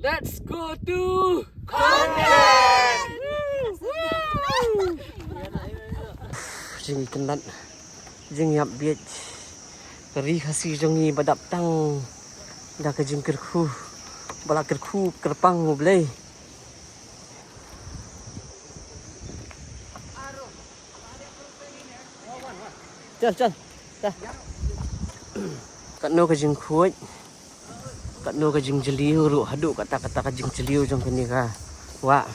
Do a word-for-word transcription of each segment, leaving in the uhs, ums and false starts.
Let's go to Khonlen! Jingkyndat, jingïap bieit. Ka ri Khasi jong ngi ba dap tang da ka jingkyrkhu, ba la kyrkhu kyrpang U Blei. Chal, chal. Chal. Katno ka jingkhuid, katno ka jingjylliew ruh haduh kata kata ka jingjylliew jong kane ka wah.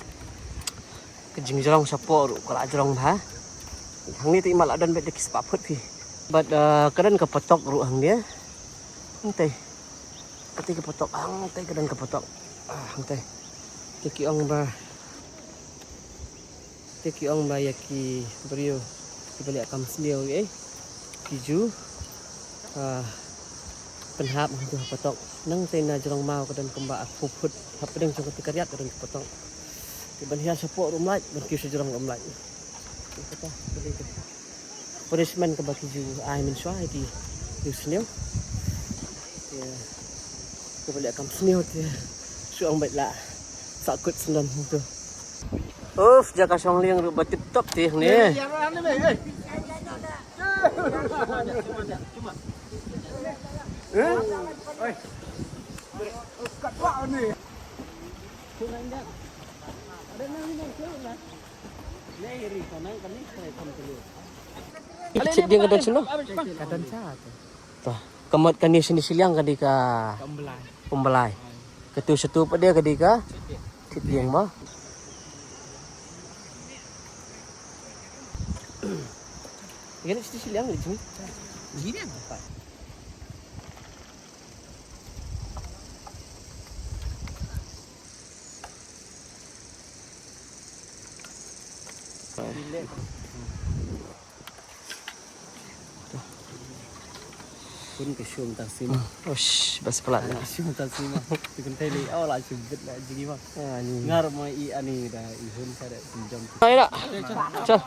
Ka jingjrong shapoh ruh ka la jrong bha. Hangne te i mat la don bad da ki spah phut phi. Bad, uh, ka don ka patok ruh hangne. Hangtei. Kata ka patok, hangtei ka don ka patok. Ah, hangtei. Te ki ong ba, te ki ong ba ïa ki briew kiba leh kam sniew, eh, ki ju, ah, pynhap hangto ha patok. Nangtei na jrong maw ka don kumba arphew phut, hapdeng jong kata ka riat ka don ka patok. Te ban hiar shapoh ruh ym lait, ban kiew sha jrong ruh ym lait. Kata ka dei ka punishment kaba ki ju ai mynshuwa ïa ki, ki sniew. Te kiba leh kam sniew te shu ong beit la sahkut syndon hangto. Uff, jaka shong lieng ruh ba tip top te hangne. Ïa ka chit dieng ka don shano? Ka don sha te. To, ka mut kane shane shiliang ka dei ka Umblai. Umblai. Katu shatu pat de ka dei ka chit dieng mo. Ïa kane shane shiliang ka dei. Ji dieng. Hun ka shum ta sima. Ush, bas pala. Ka shum ta sima. Tu kan thei li, oh, la shum bit la jigi ma. Ngar ma i ani da i hun ka da sim jam. Ai da. Chal.